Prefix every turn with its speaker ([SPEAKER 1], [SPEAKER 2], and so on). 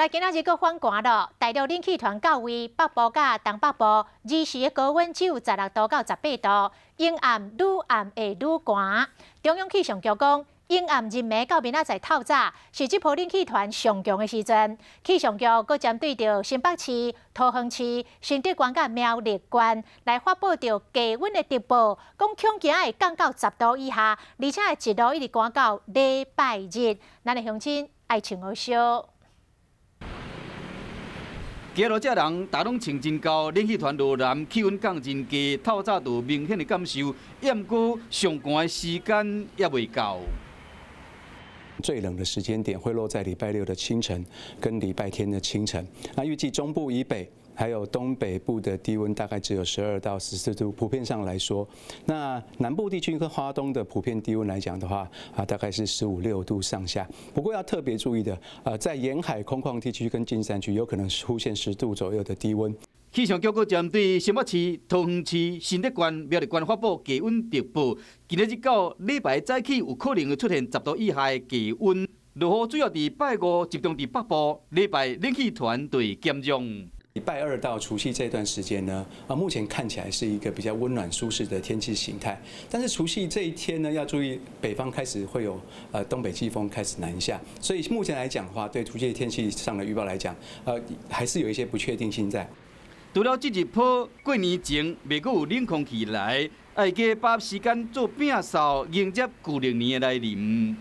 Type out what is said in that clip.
[SPEAKER 1] 來今仔日閣反寒咯，大陸冷氣團到位，北部佮東北部，二時的高溫只有16度到18度，陰暗愈暗會愈寒。中央氣象局講，陰暗入暝到明仔載透早是這波冷氣團上強的時陣。氣象局閣針對著新北市、桃園市、新竹縣佮苗栗縣來發布著低溫的特報，講恐驚會降到10度以下，而且會一路一直寒到禮拜日。咱的鄉親愛穿好少。
[SPEAKER 2] 街路遮人，大攏穿真厚，冷氣團落南，氣溫降真低，透早就明顯的感受。毋過上寒的時間猶未到。
[SPEAKER 3] 最冷的時間點會落在禮拜六的清晨跟禮拜天的清晨。那預計中部以北還有東北部的低溫大概只有12到14度，普遍上來說，那南部地區跟花東的普遍低溫來講的話，啊，大概是十五六度上下。不過要特別注意的，在沿海空曠地區跟近山區有可能出現10度左右的低溫。
[SPEAKER 2] 氣象局閣針對新北市、桃園市、新竹縣、苗栗縣發布低溫特報，今仔日到禮拜早起有可能會出現10度以下的低溫。落雨主要佇拜五集中佇北部，禮拜冷氣團就會減弱。
[SPEAKER 3] 禮拜二到除夕這段時間呢，啊，目前看起來是一個比較溫暖舒適的天氣形態。但是除夕這一天呢，要注意北方開始會有東北季風開始南下，所以目前來講的話，對除夕天氣上的預報來講，還是有一些不確定性在。
[SPEAKER 2] 除了這一波過年前袂閣有冷空氣來，愛加把握時間做摒掃，迎接舊曆年的來臨。